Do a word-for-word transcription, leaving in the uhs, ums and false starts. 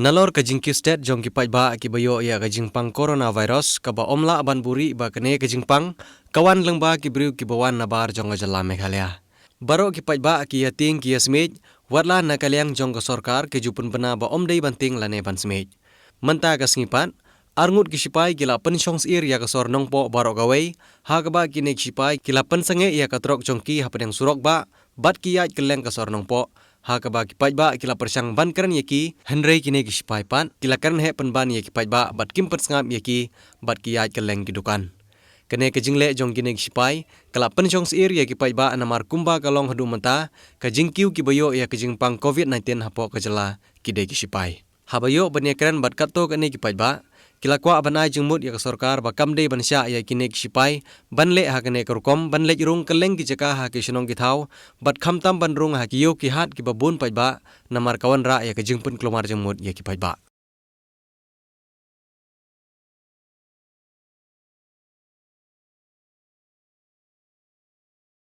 Nalor ka jingkiew stet jong ki paidbah kiba ïoh ïa ka jingpang coronavirus kaba ym lah ban buhrieh ba kane ka jingpang ka wan lyngba ki briew kiba wan nabar jong ka jylla Meghalaya. Baroh ki paidbah ki ïa tieng ki ïa smiej, watla na ka liang jong ka sorkar ki ju pynbna ba ym dei ban tieng lane ban smiej. Mynta ka sngi pat, arngut ki shipai ki la pynshong syier ïa ka sor Nongpoh baroh kawei, ha kaba kine ki shipai ki la pynsangeh ïa ka trok jong ki hapdeng surok bah, bad ki ïaid kylleng ka sor Nongpoh, ha kaba ki paidbah ki la pyrshang ban kren ïa ki, hynrei kine ki shipai pat ki la kren heh pynban ïa ki paidbah bad kim pynsngap ïa ki, bad ki ïaid kylleng ki dukan. Kane ka jingleh jong kine ki shipai ka la pynshong syier ïa ki paidbah namar kumba ka long haduh mynta, ka jingkiew kiba ïoh ïa ka jingpang covid nineteen hapoh ka jylla ki dei ki shipai. Haba ïoh ban ïa kren bad katto katne ki paidbah, ki la kwah ban ai jingmut ïa ka sorkar ba kam dei ban shah ïa kine ki shipai ban leh ha kane ka rukom ban leit rung kylleng ki jaka ha ki shnong ki thaw, bad khamtam ban rung ha ki ïew ki hat kiba bun paidbah, namar ka wanrah ïa ka jingpynkulmar jingmut ïa ki paidbah.